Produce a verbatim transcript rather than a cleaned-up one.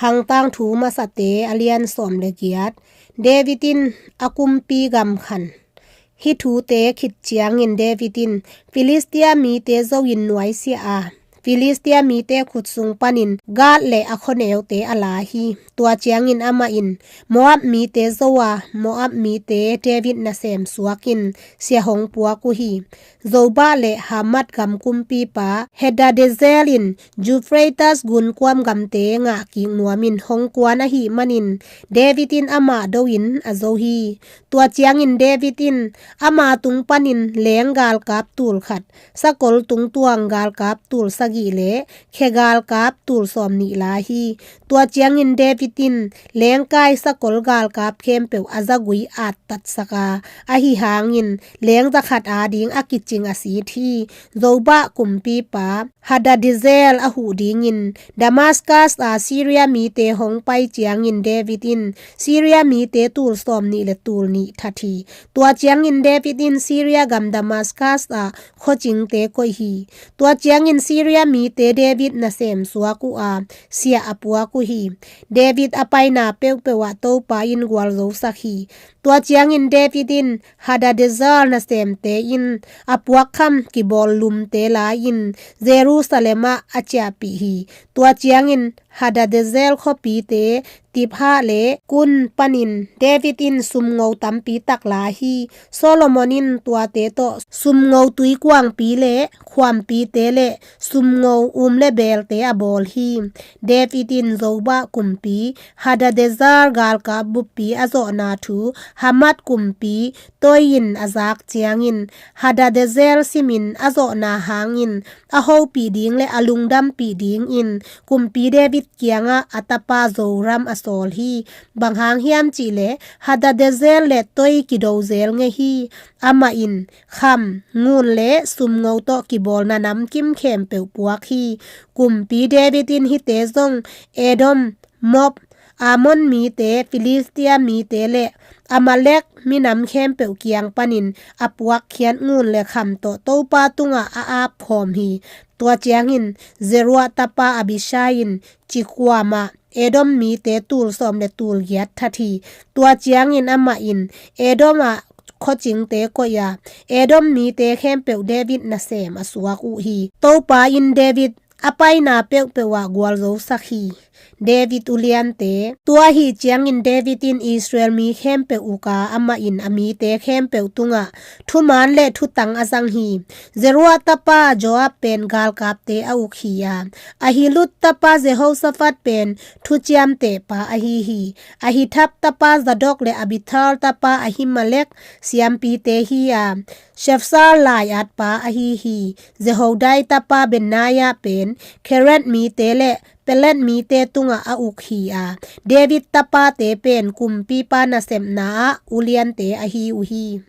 Hangtang thu masate a lian sawm le giat. David in a kumpi gam khan. Hih thute khit ciangin David in Filistia mite zo in nuaisiah a, Filistia mite khut sung panin Gath le a khuaneute a la hi. Tua ciangin amah in Moab mite zo a, Moab mite David nasem suak in sia hong puak uh hi. Zobah le Hamath gam kumpipa Hadadezel in Euphrates gunkuam gamte ngah kik nuamin hong kuan ahih manin David in amah do in a zo hi. Tua ciangin David in ama tung panin leng galkap tul khat, sakol tungtuang galkap tul sagih le khe galkap tul sawm nih la hi. Tua ciangin David in lengkai sakol galkap khempeuh a zagui attatsak a, ahi hangin leng zakhat ading a kicing a sit hi. Zobah kumpipa Hadadezel a huh dingin Damascus a Syria mite hong pai ciangin David in Syria mite tul sawm nih le tul nih that hi. Tua ciangin David in Syria gam Damascus a khuacingte koih hi. Tua ciangin Syria mite David nasem suak uh a, sia a puak uh hi. David a paina peuhpeuh ah Topa in gualzosak hi. Tua ciangin David in Hadadezer nasemte in a puakkham kibawl lumte la-in Jerusalem ah a ciahpih hi. Tua ciangin Hadadezel khuapite Tibhah le Kun panin David in sumngo tampi tak la hi. Solomon in tuate tawh sumngo tuikuangpi le khuampite le sumngo um le beelte a bawl hi. David in Zobah kumpi Hadadezer galkap buppi a zawhna thu Hamath kumpi Toi in a zak ciangin Hadadezel simin a zawhna hangin a hopih ding le a lungdampih dingin kumpi David kiangah a tapa Joram a sawl hi. Bang hang hiam cihleh Hadadezel le Toi kido zel ngei hi. Amah in kham, ngun le sumngo tawh kibawlna namkim khempeuh puak hi. Kumpi David in hihte zong Edom, Moab, Ammon mite, Filistia mite le Amalek minam khempeuh kiang panin a puakkhiat ngun le kham tawh Topa tungah a apkhawm hi. Tua ciangin Zeruah tapa Abishai in Cikhuam ah Edom mite tul sawm le tul giat that hi. Tua ciangin amah in Edom ah khuacingte koih a, Edom mite khempeuh David nasem a suak uh hi. Topa in David a paina peuhpeuh ah gualzosak hi. David uliante. Tua ahi ciangin David in Israel mi khempeuh uk a, amah in a mite khempeuh tungah thuman le thutang a zang hi. Zeruah tapa Joab pen galkapte a uk hi a, Ahilud tapa Jehoshaphat pen thuciamtehpa ahi hi. Ahithab tapa Zadok le Abiathar tapa Ahimelek siampite hi a, Shepsha lai-atpa ahi hi. Jehoiada tapa Benaiah pen Kereth mite le Pelet mite tungah a uk hi a, David tapate pen kumpipa nasepna ah uliante ahi uh hi.